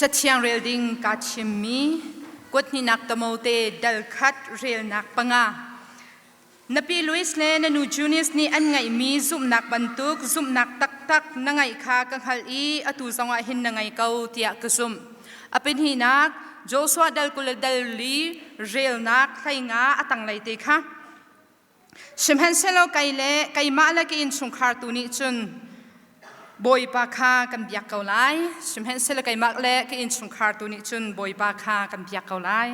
Cathiang rel ding kaa thimmi kuathnihnak Timote dal khat relnak panga. Na pi Louis le na nu Junius nih an ngeihmi zumhnak bantuk zumhnak taktak na ngeih kha ka hngalh i atu zongah hin na ngei ko tiah ka zumh. A pahnihnak Joshua dal 20 le dal li relnak 15 a tanglei te kha. Sihmanhsehlaw kei le keimah le ka innchungkhar tu nih cun Bawipa kha kan biak ko lai. Sihmanhsehlaw keimah le ka innchungkhar tu nih cun Bawipa kha kan biak ko lai.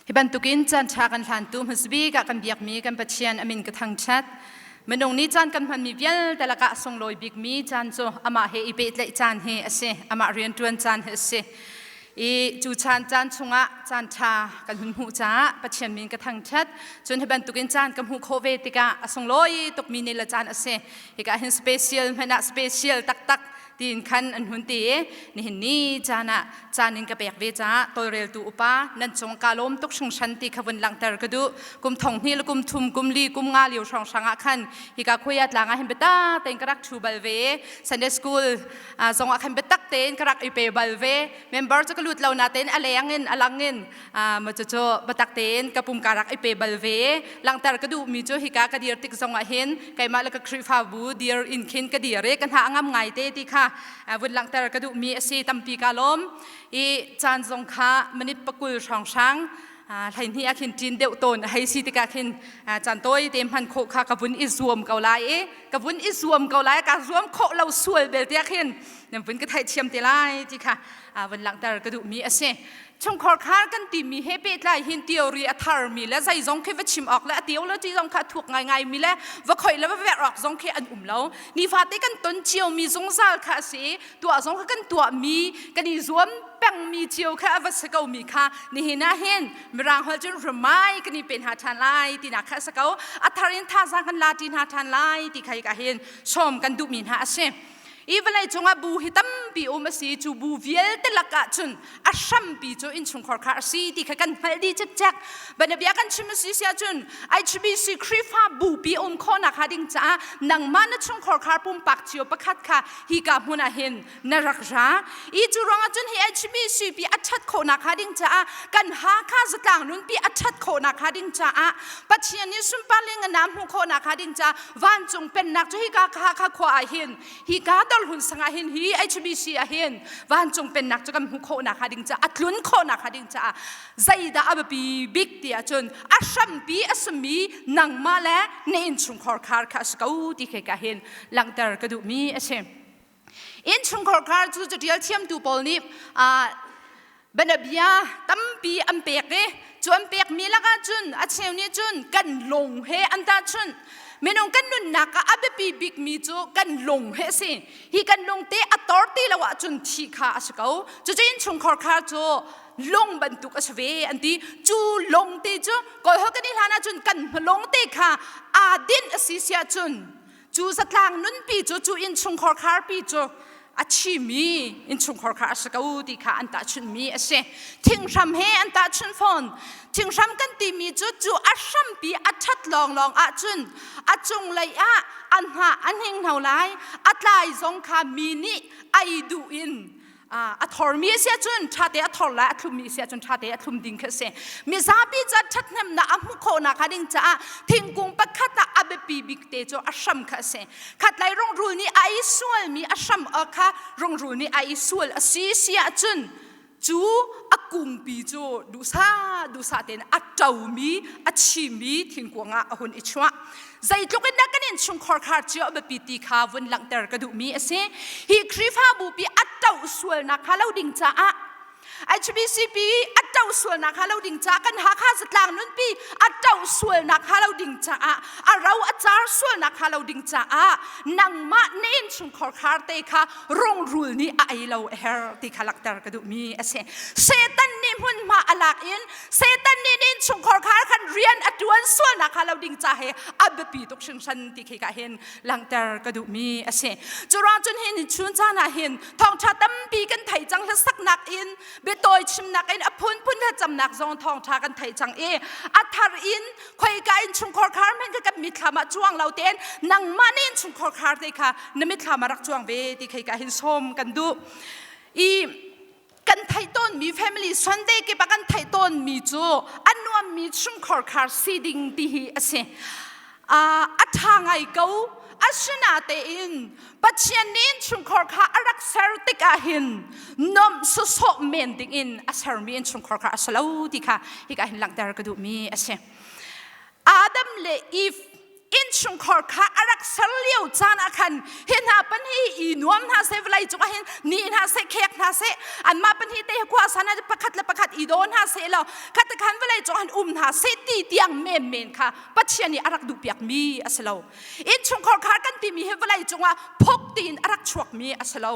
Hi bantukin caan ṭha kan hlantu hmasabik ah kan biakmi kan Pathian a min ka thangṭhat. Minung nih caan kan hmanmi vialte lakah a sunglawi bikmi caan cu amah he i pehtlaih caan hi a si. Amah rianṭuan caan hi a si. I cu caan caan chungah caan ṭha kan hun hmuh caah Pathian min ka thangṭhat. Cun hi bantukin caan ka hmuh khawh ve tikah a sunglawi tukmi ni le caan a si. Hika hin special hmanh ah special taktak tiin khan an hun ti i nihin ni caan ah caan in ka pek ve caah tawlreltu upa nan cung ka lawm tuk hringhran ti kha vun langhter ka duh. Kum thong hnih le kum thum kum li kum nga lio hrawnghrang ah khan hika khuia tlang ah hin biatak tein ka rak ṭhu bal ve. Sunday school zong ah khan biatak tein ka rak i pe bal ve. Member cu ka lut lo na tein a leng in a lang in ma cucu biatak tein ka pum ka rak i pe bal ve. Langhter ka duhmi cu hika ka dir tik zong ah hin keimah le ka Khrihfabu dir in khin ka dir i ka hna a ngam ngai te ti kha vun langhter ka duhmi a si. Tampi ka lawm i caan zong kha minute pakul hrawnghrang 12 ah khin ṭin deuh tawn a hei si tikah khin caan tawi te hman khawh kha ka vun i zuam ko lai i ka vun i zuam ko lai ka zuam khawh lo sual bel tiah khin. Nan vun ka theihthiam te lai ti kha vun langhter ka duhmi a si. Chungkhar khar kan timi he pehtlai hin theory a tharmi le zeizong khi va chim awk le a theology zong kha a thuk ngaingai mi le va khoi le va verh awk zong khi an um lo. Nifate kan ton ciomi zungzal kha a si. Tuah zong kha kan tuahmi kan i zuam pengmi cio kha a va si ko mi kha nihin ah hin mirang holh cun ramai kan i pe hna ṭhan lai tinak kha a si ko. A thar in thazaang kan la ṭi hna ṭhan lai ti kha hika hin sawm kan duhmi hna a si. I vawlei cungah bu hi tampi um a si cu bu vialte lakah cun a hrampi cu innchungkhar kha a si ti kha kan hngalh dih cikcek. Bianabia kan chim a si si ahcun HBC Khrihfa bupi um khawhnak hnga ding caah nangmah na chungkhar khar pumpak cio pakhat kha hika hmun ah hin na rak ra. I cu ruangah cun hi HBC pi a ṭhat khawhnak hnga ding caah kan Hakha zatlang nunpi a ṭhat khawhnak hnga ding caah Pathian nih sunpar le nganam hmuh khawhnak hnga ding caah vancung pennak cu hika Hakha khua ah hin hika Dorhun sang ah hin hi HBC ah hin vancung pennak cu kan hmuh khawhnak hnga ding caah a tlun khawhnak hnga ding caah zeidah a biapi bik ti ahcun a hrampi a simi nangmah le na innchungkhar khar kha a si ko ti khi ka hin langhter ka duhmi a si. Innchungkhar khar cu catial thiamtu pawl nih bianabia tampi an pek i cu an pekmi lakah cun a cheu nih cun kan lung he an tahchunh. Minung kan nunnak ah a biapi bikmi cu kan lung he a si. Hi kan lung te a tor ti lo ahcun thih kha a si ko. Cucu innchungkhar khar cu lung bantuk a si ve an ti. Cu lung te cu Kawlholh kan i hlan ahcun kan hmalung te kha aa dinh a si si ahcun Cu zatlang nunpi cu cu innchungkhar kharpi cu a thimi innchungkhar kha a si ko ti kha an tahchunhmi a si. Thinghram he an tahchunh fawn. Thinghram kan timi cu cu a hrampi a ṭhat lawnglawng ahcun a cunglei ah a hnah a hninghno lai, a tlai zong kha mi nih ei duh in a thormi a si ahcun ṭhate a thor lai a thlummi a si ahcun ṭhate a thlum ding khi a si mizapi ca ṭhathnemnak a hmuh khawhnak hnga ding caah thingkung pakhat ah a biapi bik te cu a hram kha a si khatlei rungrul nih a i sualmi a hram kha rungrul nih a i sual a si si ahcun cu a kungpi cu duhsah duhsah tein a ṭomi a chimi thingkuang ah a hun i chuah Zeitluk in dah kan innchungkhar khar cio a biapi ti kha vun langhter ka duhmi a si. Hi Khrihfabu pi a ṭoh sualnak hnga lo ding caah HBCP a ṭoh sualnak hnga lo ding caah kan Hakha zatlang nunpi a ṭoh sualnak hnga lo ding caah a ro a car sualnak hnga lo ding caah nangmah na innchungkhar khar te kha rungrul nih a ei lo a her ti kha langhter ka duhmi a si. Satan nih hmunhma a lak in Satan nih na innchungkhar kha khan rian a ṭuan sualnak kha lo ding ca he a biapi tuk hringhran ti khi ka hin langhter ka duhmi a si. Cu ruang cun hin chun caan ah hin thawngṭha tampi kan thei cang hlasaknak in biatawi chimnak in a phunphun thlacamnak zong thawngṭha kan thei cang i a thar in khoika innchungkhar khar men kha kan mitthlam ah cuang lo tein nangmah na innchungkhar khar te kha na mitthlam ah rak cuang ve ti khi ka hin sawm kan duh. I kan theih tawnmi family Sunday kip ah kan theih tawnmi cu a nuammi chungkhar khar si ding ti hi a si. A ṭha ngai ko. Asinatein Pathian nih innchungkhar kha a rak ser tikah hin nuamh sawsawh men ding in a sermi innchungkhar kha a si lo ti kha hika hin langhter ka duhmi a si. Adam le Eve innchungkhar kha a rak ser lio caan ah khan hi hna pahnih i nuam hna seh vawlei cung ah hin ni hna seh khek hna seh anmah pahnih te hi khua san ah pakhat le pakhat i daw hna seh law khat khan vawlei cung han um hna seh ti tiang menmen kha Pathian nih a rak duhpiak mi a si lo innchungkhar khar kan timi hi vawlei cung ah phok tiin a rak chuakmi a si lo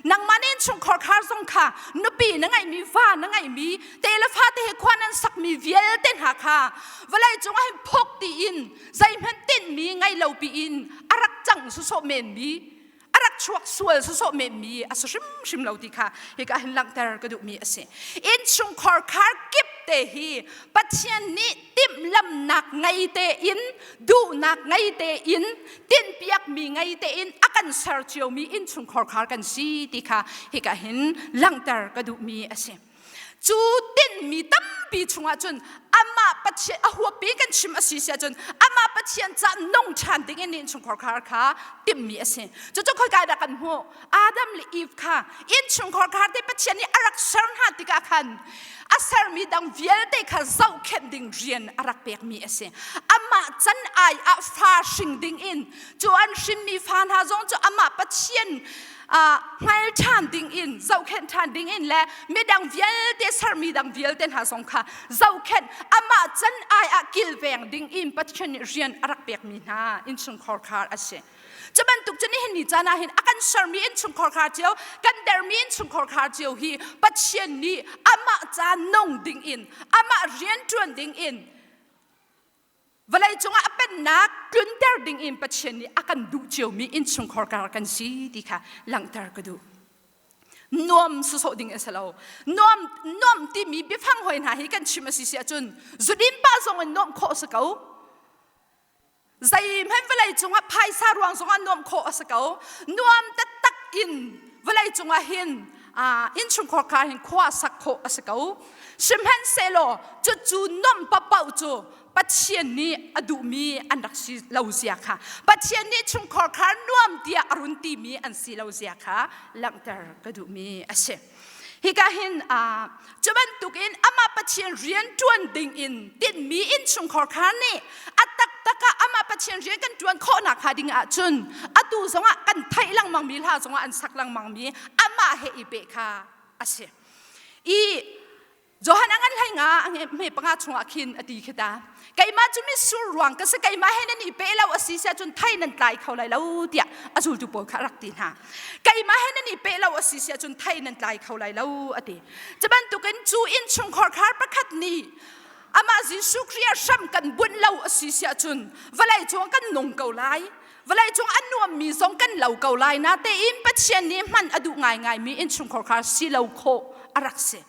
nangmah nih innchungkhar khar zong kha nupi na ngeihmi va na ngeihmi te le fate he khua nan sakmi vialte hna kha vawlei cung ah hin phok tiin zeihmanh tinhmi ngei lo piin a rak cang sawsawh menmi a rak chuak sual sawsawh menmi a si hrimhrim lo ti kha hika hin langhter ka duhmi a si innchungkhar khar kip te hi Pathian nih timhlamnak ngei tein duhnak ngei tein tinhpiakmi ngei tein a kan ser ciomi innchungkhar khar kan si ti kha hika hin langhter ka duhmi a si cu tinhmi tampi chungah cun amah Pathian a huappi kan chim a si si ahcun amah Pathian ca nung ṭhan ding in innchungkhar khar kha timhmi a si cucu khoika dah kan hmuh Adam le Eve kha innchungkhar khar te Pathian nih a rak ser hna tikah khan a sermi dang vialte kha zohkhenh ding rian a rak pekmi a si amah can ai ah fa hring ding in cu an hrinmi fa hna zong cu amah Pathian. Hngal ṭhan ding in, zohkhenh ṭhan ding in le midang vialte sermi dang vialte hna zong kha zohkhenh, amah can ai ah kilveng ding in Pathian nih rian a rak pekmi hna innchungkhar khar a si. Cu bantuk cu nihin ni caan ah hin a kan sermi innchungkhar khar cio, kan dermi innchungkhar khar cio hi Pathian nih amah ca nung ding in, amah rian ṭuan ding in, vawlei cungah a pennak tlunter ding in Pathian nih a kan duh ciomi innchungkhar kar kan si ti kha langhter ka duh. Nuam sawsawh ding a si lo. Nuam nuam timi biafang hoi hna hi kan chim a si si ahcun zudin pa zong in nuamh khawh a si ko. Zeihmanh vawlei cungah phaisa ruang zongah nuamh khawh a si ko. Nuam taktak in vawlei cungah hin innchungkhar kha hin khua sak khawh a si ko. Sihmanhsehlaw cucu nuamh paohpaoh cu Pathian nih a duhmi an rak si lo zia kha, Pathian nih chungkhar kha nuam tiah a run timi an si lo zia kha langhter ka duhmi a si. Hika hin cu bantukin amah Pathian rian ṭuan dingin tinhmi innchungkhar kha nih a taktak ah amah Pathian rian kan ṭuan khawhnak hnga ding ahcun atu zongah kan theih lengmangmi hla zongah an sak lengmangmi amah he i peh kha a si. I Johan a ngan hlei nga a hme panga chungah khin a ti khi ta. Keimah cu mitsur ruang ka si, keimah he nan i pe lo a si siah cun thei nan tlai kho lai lo tiah a zultu pawl kha a rak ti hna. Keimah he nan i pe lo a si siah cun thei nan tlai kho lai lo a ti. Cu bantukin cu innchungkhar khar pakhat nih amah Jesuh Khrih ah hram kan bunh lo a si siah cun vawlei cung kan nung ko lai. Vawlei cung a nuammi zong kan lo ko lai natein Pathian nih hman a duh ngaingaimi innchungkhar khar si lo khawh a rak si.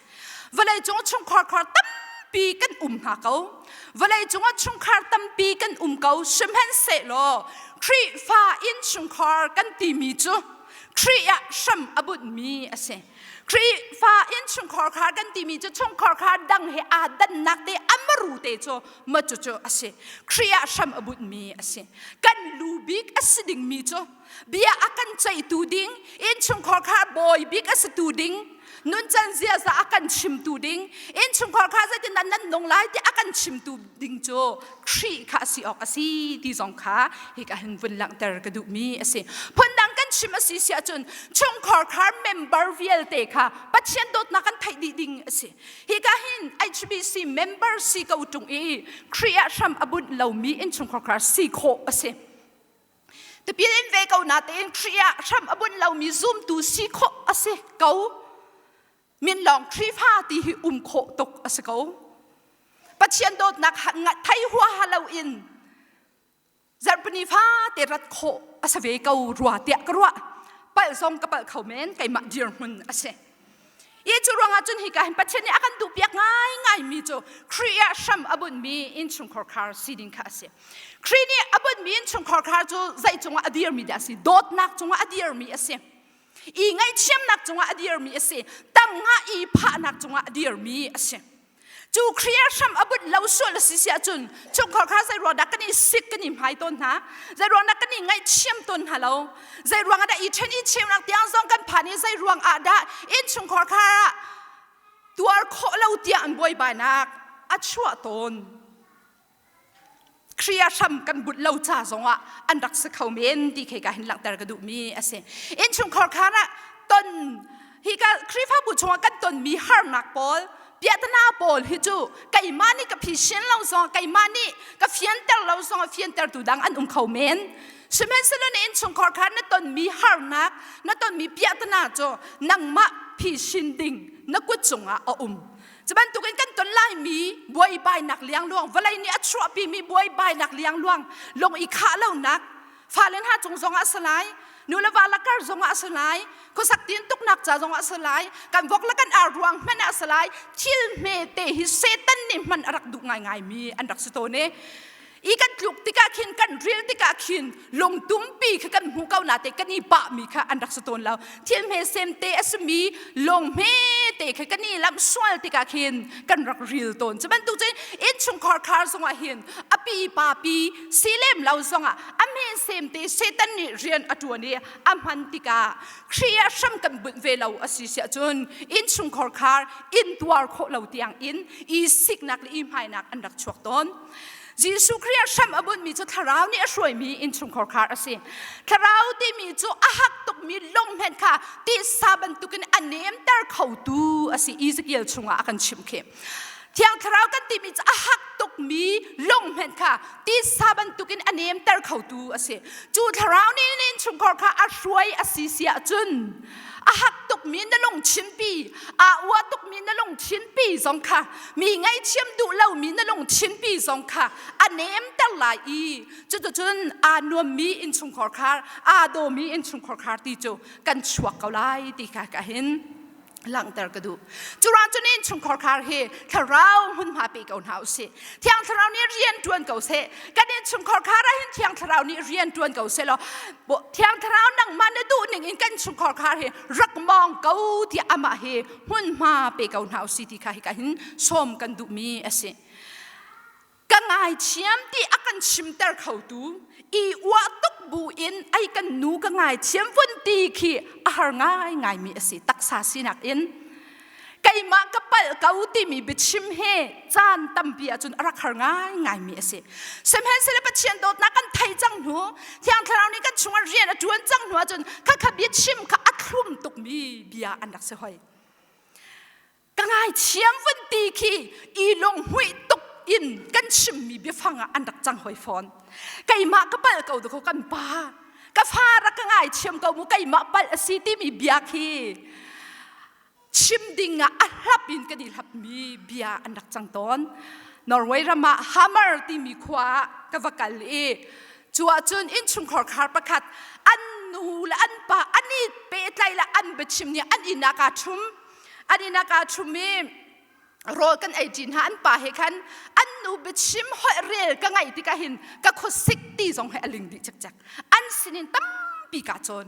Vawleicung chungkhar khar tampi kan um hna ko. Vawleicung ah chungkhar tampi kan um ko. Sihmanhsehlaw Khrihfa innchungkhar kan timi cu Khrih ah hram a bunhmi a si. Khrihfa innchungkhar khar kan timi cu chungkhar khar dang he aa dannak te a maru te cu ma cucu a si. Khrih ah hram a bunhmi a si. Kan lu bik a si dingmi cu bia a kan ceihtu ding, innchungkhar khar bawi bik a si tu ding, nuncan ziaza a kan chimtu ding, innchungkhar kha zeitin dah nan nung lai ti a kan chimtu ding cu Khrih kha a si awk a si ti zong kha hika hin vun langhter ka duhmi a si. Phundang kan chim a si si ahcun chungkhar khar member vialte kha Pathian dawtnak kan theih dih ding a si. Hika hin HBC member si ko ṭung i Khrih ah hram a bunh lomi innchungkhar khar si khawh a si. Tipil in ve ko natein Khrih ah hram a bunh lomi zumtu si khawh a si ko. Min lawng Khrihfa ti hi um khawh tuk a si ko. Pathian dawtnak thei huaha loin zarhpini fate rat khawh a si ve ko rua tiah ka ruah. Palh zong ka palh kho men keimah dirhmun a si. I cu ruangah cun hika hin Pathian nih a kan duhpiak ngaingaimi cu Khrih ah hram a bunhmi innchungkhar khar si ding kha a si. Khrih nih a bunhmi innchungkhar khar cu zei cungah a dirmi dah a si? Dawtnak cungah a dirmi a si. I ngaihthiamnak cungah a dirmi a si. Tangah i phahnak cungah a dirmi a si. Cu Khrih ah hram a bunh lo sual a si si ahcun chungkhar kha zei ruang dah kan i sik kan i hmai tawn hna? Zei ruang dah kan i ngaihthiam tawn hna lo? Zei ruang ah dah i ṭhen i cheunak tiang zong kan phan i zei ruang ah dah innchungkhar kha ah tuar khawh lo tiah an buaibainak a chuah tawn? Khrih ah hram kan bunh lo ca zongah an rak si kho men ti khi ka hin langhter ka duhmi a si. Innchungkhar khar ah ton hi ka Khrihfabu chungah kan tonmi harnak pawl piahtana pawl hi cu keimah nih ka phisin lo zong keimah nih ka fianter lo zong a fiantertu dang an um kho men. Sihmanhsehlaw na innchungkhar khar na tonmi harnak na tonmi piahtana cu nangmah phisin ding na kut cungah a um. Cu bantukin kan ton laimi buaibainak liangluang, vawlei nih a chuahpimi buaibainak liangluang, lung i khah lonak, fale hna cung zongah a si lai, nu le va lakar zongah a si lai, khuasak tin tuknak ca zongah a si lai, kan vok le kan ar ruang hmanh ah a si lai, thil hmete hi Satan nih hman a rak duh ngaingaimi an rak si tawn i i kan tluk tikah khin kan ril tikah khin lungtumpi kha kan hmu ko na te kan i pahmi kha an rak si tawn lo. Thil hme sem te a simi lung hme te kha kan i lamh sual tikah khin kan rak ril tawn. Cu bantuk cun innchungkhar khar zongah hin a pi pa pi si lem lo zongah a hme sem te Satan nih rian a ṭuan i a hman tikah Khrih ah hram kan bunh ve lo a si siah cun innchungkhar khar in tuar khawh lo tiang in i siknak le i hmainak an rak chuak tawn. Jesuh Khrih ah hram a bunhmi cu thlarau nih a hruaimi innchungkhar khar a si. Thlarau timi cu a hak tukmi lunghmenh kha tisa bantukin a nemter khotu a si. Ezekiel chungah a kan chimh khi. Thiang thlarau kan timi cu a hak tukmi lunghmenh kha tisa bantukin a nemter khotu a si. Cu thlarau nih na innchungkhar kha a hruai a si si ahcun a hak tukmi na lungthinpi aa ua tukmi na lungthinpi zong kha mi ngaithiam duh lomi na lungthinpi zong kha a nemter lai i cuticun aa nuammi innchungkhar khar aa dawmi innchungkhar khar ti cu kan chuak ko lai ti kha ka hin langhter ka duh. Curuang cun innchungkhar khar hi thlarau hmunhma pe ko hna usih. Thiang thlarau nih rian ṭuan ko seh. Kan innchungkhar khar ah hin thiang thlarau nih rian ṭuan ko seh law thiang thlarau nangmah na duh ning in kan chungkhar khar hi rak mawng ko tiah amah hi hmunhma pe ko hna usih ti kha hika hin sawm kan duhmi a si. Ka ngaithiam ti a kan chimter khotu i uah tuk bu in ai kan nu ka ngaithiam vun ti khi a har ngai ngaimi a si taksa sinak in keimah ka palh ko timi biachim he caan tampi ahcun a rak har ngai ngaimi a si. Sihmanhsehlaw Pathian dawtnak kan thei cang hnu Thiang Thlarau nih kan chungah rian a ṭuan cang hnu ahcun khakha biachim kha a thlum tukmi bia an rak si hoi. Ka ngaithiam vun ti khi i lunghmuih tuk in kan chimmi biafang ah an rak cang hoi fawn. Keimah ka palh ko dakaw kan pa. Ka fa rak ka ngaithiam ko mu keimah palh a si timi bia khi chim ding ah a hlap in kan i hlapmi bia an rak cang tawn. Norway ram ah Hamar timi khua ah ka va kal i cu ahcun innchungkhar khar pakhat an nu le an pa an i pehtlai le an biachim nih an inn ah kaa ṭhum. An inn ah kaa ṭhum i rawl kan ei ṭi hna an pa he khan an nu biachim holh rel ka ngaih tikah hin ka khuasik ti zong he a ling dih cikcek. An sinin tampi kaa cawn.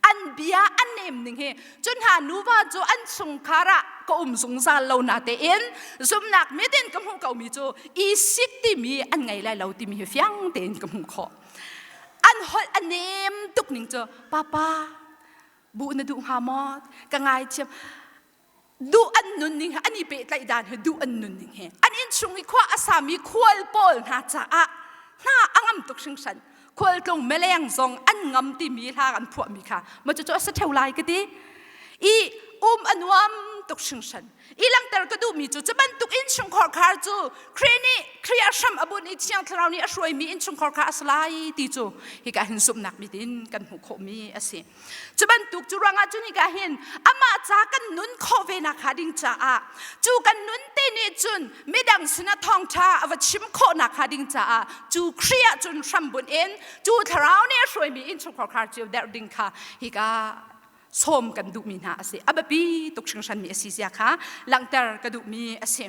An bia an nem ning hi cun hna nuva cu an chungkhar ah ka um zungzal lo na tein zumnak mit in ka hmuh komi cu i sik timi an ngei lai lo timi hi fiang tein ka hmuh khawh. An holh a nem tuk ning cu papa bu na duh hnga maw ka ngaithiam duh an nun ning he an i pehtlaih dan he duh an nun ning he an innchung i khua a sami khual pawl hna caah hna a ngam tuk hringhran khualtlung meleng zong an ngam timi hla an phuahmi kha ma cu cu a sa theu lai ka ti i um a nuam tuk hringhran i langhter ka duhmi cu cu bantuk innchungkhar khar cu Khrih nih Khrih a hram a bunh i Thiang Thlarau nih a hruaimi innchungkhar kha a si lai ti cu hika hin zumhnak mit in kan hmuh khawhmi a si. Cu bantuk cu ruangah cun hika hin amah ca kan nun khawh ve nak hnga ding caah cu kan nun te nih cun midang sinah thawngṭha a va chim khawh nak hnga ding caah cu Khrih ah cun hram bunh in cu Thlarau nih a hruaimi innchungkhar khar cio derh ding kha hika sawm kan duhmi hna a si. A biapi tuk hringhranmi a si zia kha langhter ka duhmi a si.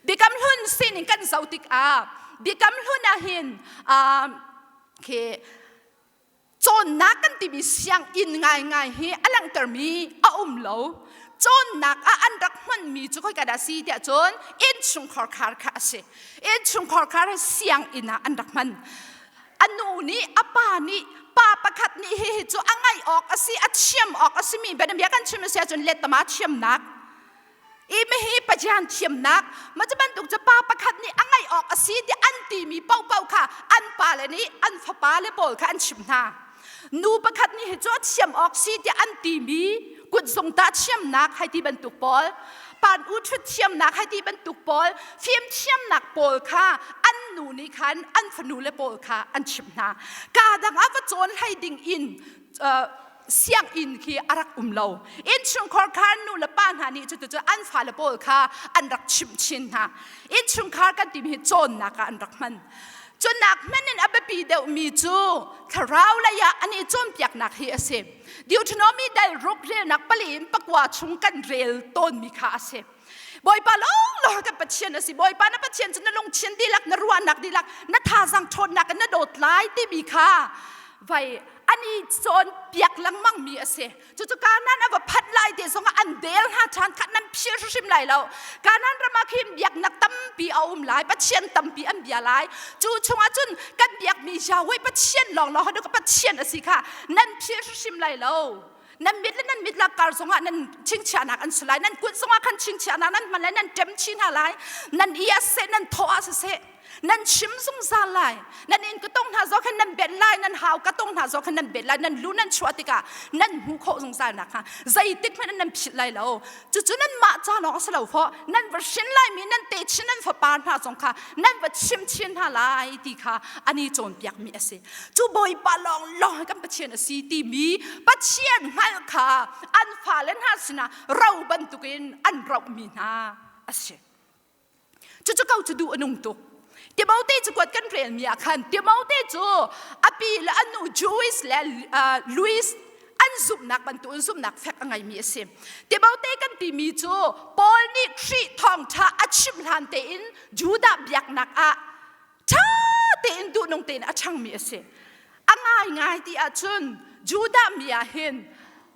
Biakam hlun sining kan zoh tikah biakam hlun ah hin khi cawnnak kan timi sianginn ngaingai hi a langhtermi a um lo. Cawnnak ah an rak hmanmi cu khoika dah si tiah cun innchungkhar khar kha a si. Innchungkhar khar hi sianginn ah an rak hman. A nu nih a pa nih pa pakhat nih hihi cu a ngaih awk a si a thiam awk a simi bianabia kan chim a si ahcun lettama thiamnak i mihi Pathian thiamnak ma cu bantuk cu pa pakhat nih a ngaih awk a si ti an timi paohpaoh kha an pale nih an fapale pawl kha an chimh hna nu pakhat nih hi cu a thiam awk si tiah an timi kutzungtah thiamnak hai ti bantuk pawl pan u ṭhut thiamnak hai ti bantuk pawl fim thiamnak pawl kha an nu nih khan an fanu le pawl kha an chimh hna ka dang ah va cawn hlei ding in sianginn khi a rak um lo innchungkhar khan nu le pa hna nih cutu cu an fale pawl kha an rak chimh chin hna innchungkhar kan timi hi cawnnak ah an rak hman Cunak hmanh in a biapi deuhmi cu thlarau lei ah an i cawnpiaknak hi a si. Deuteronomy dal ruk relnak pali in pakua chung kan rel tawnmi kha a si. Bawipa lawnglawng kan Pathian a si. Bawipa na Pathian cu na lungthin dihlak, na ruahnak dihlak, na thazaang ṭhawnnak in na dawt lai timi kha vai an i cawnpiak lengmangmi a si. Cucu Kanaan a va phanh lai te zongah an del hna ṭhan kha nan phil hrimhrim lai lo. Kanaan ram ah khin biaknak tampi a um lai, Pathian tampi an bia lai. Cu chungah cun kan biakmi Yahweh Pathian lawnglawng hi Pathian a si kha nan phil hrimhrim lai lo. Nan mit le nan mit lak kar zongah nan chingchiahnak an si lai, nan kut zongah khan chingchiahnak nan hman lai, nan ṭem chin hna lai, nan i ah siseh, nan thaw ah siseh. Nan chim zungzal lai. Nan inn ka tong hna zong khan nan benh lai, nan hau ka tong hna zong khan nan benh lai, nan lu nan chuah tikah nan hmuh khawh zungzal nakhnga zeitik hmanh nan philh lai lo. Cucu nanmah ca lawng a si lo fawh. Nan va hrin laimi nan techin nan fapa hna zong kha nan va chim chin hna lai ti kha an i cawnpiakmi a si. Cu Bawipa lawnglawng hi kan Pathian a si timi Pathian hngalh kha an fale hna sinah ro bantukin an rohmi hna a si. Cucu ko cu duh a nung tuk. Timote cu kuat kan relmi ah khan Timote cu a pi le a nu Jewish le Louis an zumhnak bantuk in zumhnak fek a ngeimi a si. Timote kan timi cu Paul nih Khrih thawngṭha a chimh hlan tein Judah biaknak ah ṭha tein duhnung tein a ṭhangmi a si. A ngaingai ti ahcun Judah mi ah hin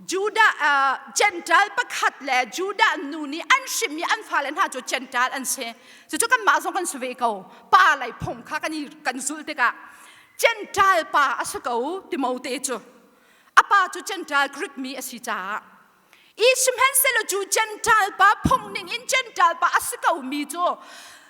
Judah uh, Gentile pakhat le Judah nu nih an hrimmi an fale hna cu Gentile an si. Cucu kanmah zong kan si ve ko. Pa lei phung kha kan i kan zulh tikah Gentile pa a si ko Timote cu. A pa cu Gentile Greek mi a si caah I sihmanhsehlaw cu Gentile pa phung ning in Gentile pa a si komi cu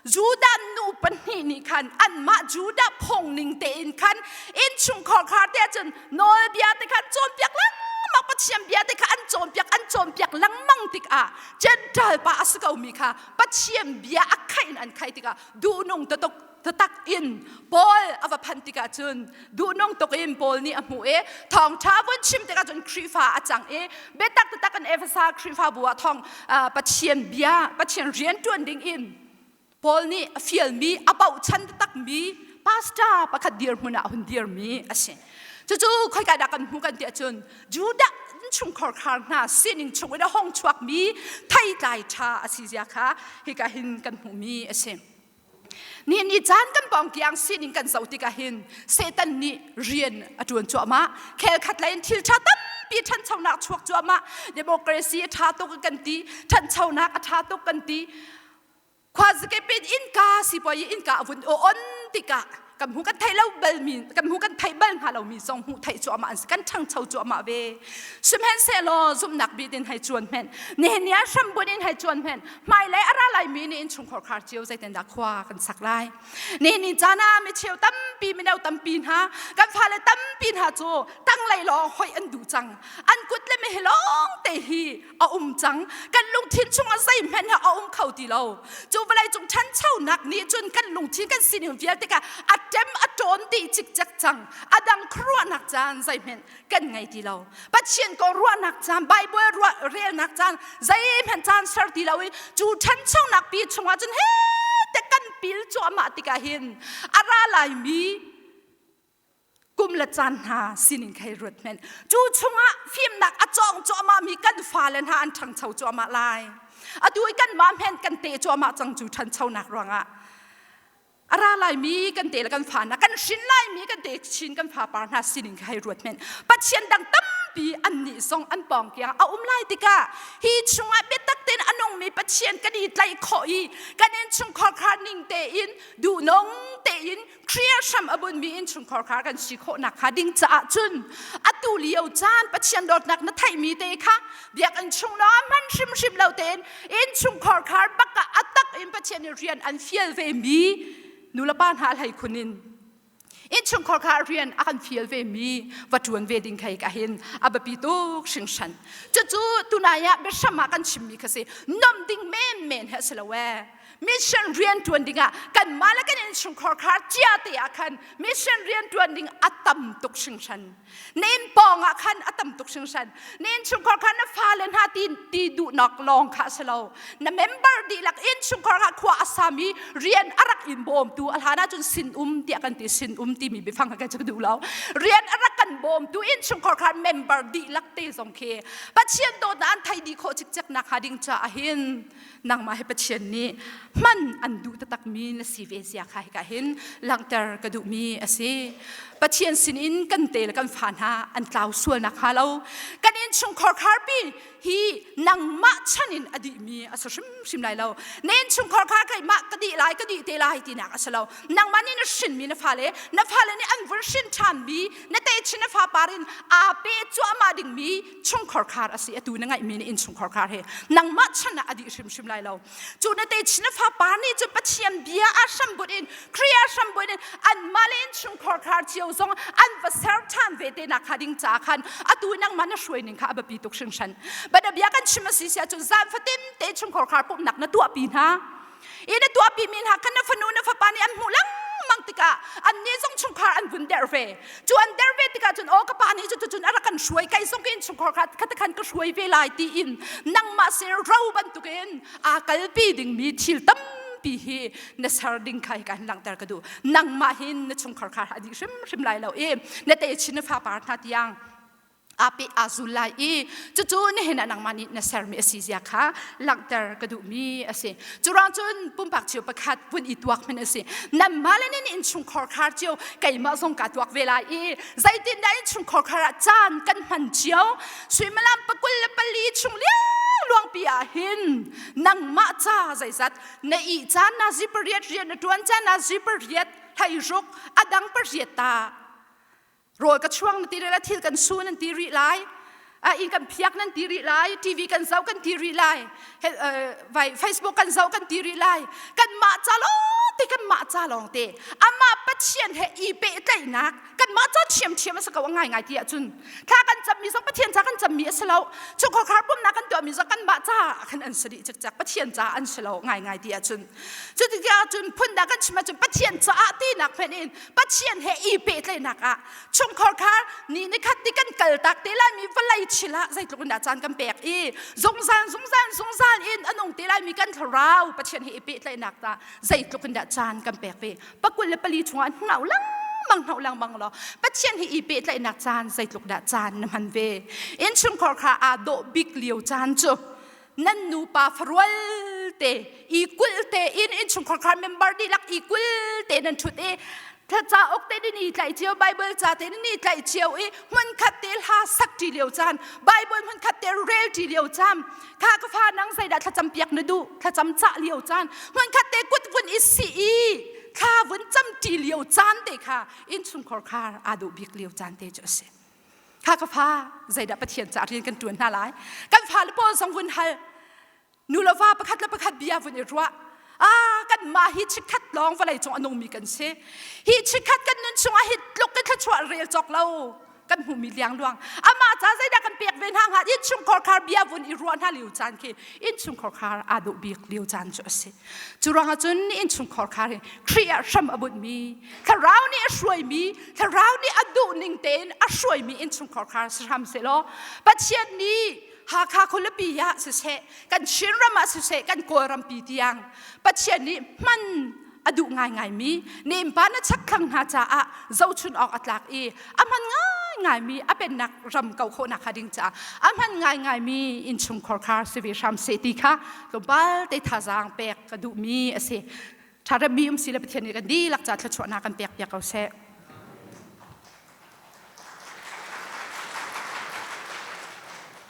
Judah nu pahnih nih khan anmah Judah phung ning tein khan innchungkhar khar te ahcun nawlbia te khan cawnpiak lengmang Pathian bia te kha an cawnpiak an cawnpiak lengmang tikah Gentile pa a si komi kha Pathian bia a khaih in an khaih tikah duhnung tatuk taktak in Paul a va phanh tikah cun duhnung tuk in Paul nih a hmuh i thawngṭha vun chim tikah cun Khrihfa a cang i biatak taktak in Efesa Khrihfabu ah thawng Pathian bia Pathian rian ṭuan ding in Paul nih a fialmi a bochan taktakmi pastor pakhat dirhmun ah a hun dirmi a si. Cucu khoika dah kan hmuh kan ti ahcun Judah chungkhar khar hna sining chung in a hong chuakmi theitlai ṭha a si zia kha hika hin kan hmuhmi a si. Ni ni caan kan pawngkiang sining kan zoh tikah hin Satan nih rian a ṭuan cuahmah. Khel khat lei in thil ṭha tampi ṭhanchonak chuak cuahmah. Democracy a ṭha tuk kan ti, ṭhanchonak a ṭha tuk kan ti. Khuazakip in innka sipuai i innka a vun on tikah kan hmu kan theih lo bal mi kan hmu kan theih bal hnga lomi zong hmuh theih cuahmah an si kan ṭhangcho cuahmah ve sihmanhsehlaw zumhnak bit in hei cuan hmenh nihin ni ah hrambun in hei cuan hmenh hmailei a ra laimi nih innchungkhar khar cio zeitindah khua kan sak lai nihin ni caan ah micheu tampi mino tampi hna kan fale tampi hna cu tanglei lawng hoih an duh cang an kut le meh lawng te hi a um cang kan lungthin chungah zeihmanh a um kho ti lo cu vawlei cung ṭhanchonak nih cun kan lungthin kan sining vialte kha a ṭem a ṭawn dih cikcek cang a dang khuaruahnak caan zeihmanh kan ngei ti lo Pathian ko ruahnak caan Bible ruah relnak caan zeihmanh caan ser ti lo i cu ṭhanchonak pi chungah cun he te kan pil cuahmah tikah hin a ra laimi kum le caan hna sining kha i ruat hmenh cu chungah fimnak a cawng cuahmah mi kan fale hna an ṭhangcho cuahmah lai atu i kanmah hmen kan te cuahmah cang cu ṭhanchonak ruangah a ra laimi kan te le kan fa hna kan hrin laimi kan te chin kan fapar hna sining kha hei ruat hmenh Pathian dang tampi an nih zong an pawng kiang a um lai tikah hi chungah biatak tein a nungmi Pathian kan i tlaih khawh i kan innchungkhar khar ning tein duhnung tein Khrih hram a bunmi innchungkhar kha kan si khawh nakhnga ding caah cun atu lio caan Pathian dawtnak na theihmi te kha biakinn chung lawng hman hrimhrim lo tein innchungkhar khar bak ah a tak in Pathian nih rian an fial ve mi nulepa hna hlei khun in innchungkhar kha rian a kan fial ve mi va ṭuan ve ding khei ka hin a biapi tuk hringhran cucu tunai ah biahram ah kan chimmi kha si nom ding men men he si lo ee mission rian ṭuan dingah kanmah le kan innchungkhar khar cia te ah khan mission rian ṭuan ding a tam tuk hringhran na inn pawng ah khan a tam tuk hringhran na innchungkhar kha na fale hna ti ti duhnak lawng kha a si lo na member dihlak innchungkhar kha khua a sami rian a rak in bawmtu a hlan ahcun sin um tiah kan ti sin um timi biafang kha ka duh lo rian a rak kan bawmtu innchungkhar kha member dihlak te zong khi Pathian dawtnak an thei dih khawh cikcek nak hnga ding caah hin nangmah hi Pathian nih hman an duh taktakmi na si ve zia kha hika hin langhter ka duhmi a si. Pathian sinin kan te le kan fa hna an tlau sual nakhnga lo kan innchungkhar kharpi hi nangmah chan in a dihmi a si hrimhrim lai lo. Na innchungkhar khar keimah ka dih lai ka dih te lai tinak a si lo. Nangmah nih na hrinmi na fale na fale nih an vun hrin ṭhanmi na techin techin na fapar in aa pe cuahmah dingmi chungkhar khar a si. Atu na ngaihmi na innchungkhar khar he nangmah chan ah a dih hrimhrim lai lo. Cu na techin na fapar nih cun Pathian bia a hrambut in Khrih a hrambut in anmah le innchungkhar khar cio zong an va ser ṭhan ve te nak kha ding ca khan atu nangmah na hruai ning kha a biapi tuk hringhran. Bia kan chim a si si ahcun zan fatin te chungkhar khar pumhnak na tuahpi hna. I na tuahpi mi hna khan na fanu na fapa nih an hmuh lengmang tikah annih zong chungkhar an vun der ve. Cu an der ve tikah cun aw ka pa nih cu cun a rak kan hruai kai zong in chungkhar kha kha khan ka hruai ve lai tiin nangmah sin ro bantukin aa kalpi dingmi thil tampi hi na ser ding kha hika hin langhter ka duh. Nangmah hin na chungkhar kha a dih hrimhrim lai lo i na techin na fapar hna tiang aa pe aa zul lai i cucu nihin ah nangmah nih na sermi a si zia kha langhter ka duhmi a si. Curuang cun pumpak cio pakhat vun i tuak hmanh a si. Nanmah le nan innchungkhar khar cio keimah zong kaa tuak ve lai i zeitindah innchungkhar khar ah caan kan hman cio suimilam pakul le pali chung liangluangpi ah hin nangmah ca zeizat na ih caan na zi pariat rian na ṭuan caan na zi pariat hlei ruk a dang pariat ta rawl ka chuang na ti rih lai thil kan su nan ti rih lai inn kan phiak nan ti rih lai TV kan zoh kan ti rih lai vai Facebook kan zoh kan ti rih lai kanmah ca lawng te kanmah ca lawng te amah Pathian he i pehtlaihnak kanmah ca ṭhiamṭhiam a si ko a ngaingai ti ahcun thla kan cammi zong Pathian ca kan cammi a si lo chungkhar pumnak kan tuahmi zong kanmah ca khan an si dih cikcek Pathian ca an si lo ngaingai ti ahcun cutikah cun phundang kan chim ahcun Pathian caah tinak hmenh in Pathian he i pehtlaihnak ah chungkhar khar ni ni khat ti kan kal tak te lai mi vawlei thil ah zeitluk in dah caan kan pek i zungzal zungzal zungzal in a nung te lai mi kan thlarau Pathian he i pehtlaihnak ta zeitluk in dah caan kan pek ve pakul le pali chungah hnau lengmang hnau lengmang law Pathian he i pehtlaihnak caan zeitluk dah caan na hman ve innchungkhar kha aa dawh bik lio caan cu nan nupa farual te i kulh te in innchungkhar khar member dihlak i kul te nan ṭhut i cauk te ni tlaih cio Bible ca te ni tlaih cio i hmunkhat te hla sak ṭi lio caan Bible hmunkhat te rel ṭi lio caan kha ka fa nang zeidah thlacam piak na duh thlacam cah lio caan hmunkhat te kut vun i si i thla vun cam ṭi lio caan te kha innchungkhar khar aa duh bik lio caan te cu a si. Kha ka fa zeidah Pathian caah rian kan ṭuan hna lai kan fale pawl zong vun hal nu le va pakhat le pakhat bia vun i ruah ah kan mah hi chikkhat lawng vawlei cung a nungmi kan si hi chikkhat kan nun chungah hi tluk in thluachuah rel cawk lo kan hmuhmi liangluang amah ca zeidah kan pek ve hna hnga innchungkhar khar bia vun i ruah hna lio caan khi innchungkhar khar aa dawh bik lio caan cu a si Cu ruangah cun innchungkhar khar hi Khrih ah hram a bunhmi, Thlarau nih a hruaimi, Thlarau nih a duh ning tein a hruaimi innchungkhar khar si hram sehlaw Pathian nih Hakha khualipi ah siseh, kan Chinram ah siseh, kan Kawlrampi tiang Pathian nih hman a duh ngaingaimi nempa na chakthlang hna caah zohchun awk a tlak i a hman ngaingaimi a pennak ram ko khawhnak kha ding caah a hman ngaingaimi innchungkhar khar si ve hram seh ti kha tlawmpal te thazaang pek ka duhmi a si. Ṭha remmi um si le Pathian nih kan dihlak ca thluachuahnak kan pek piak ko seh.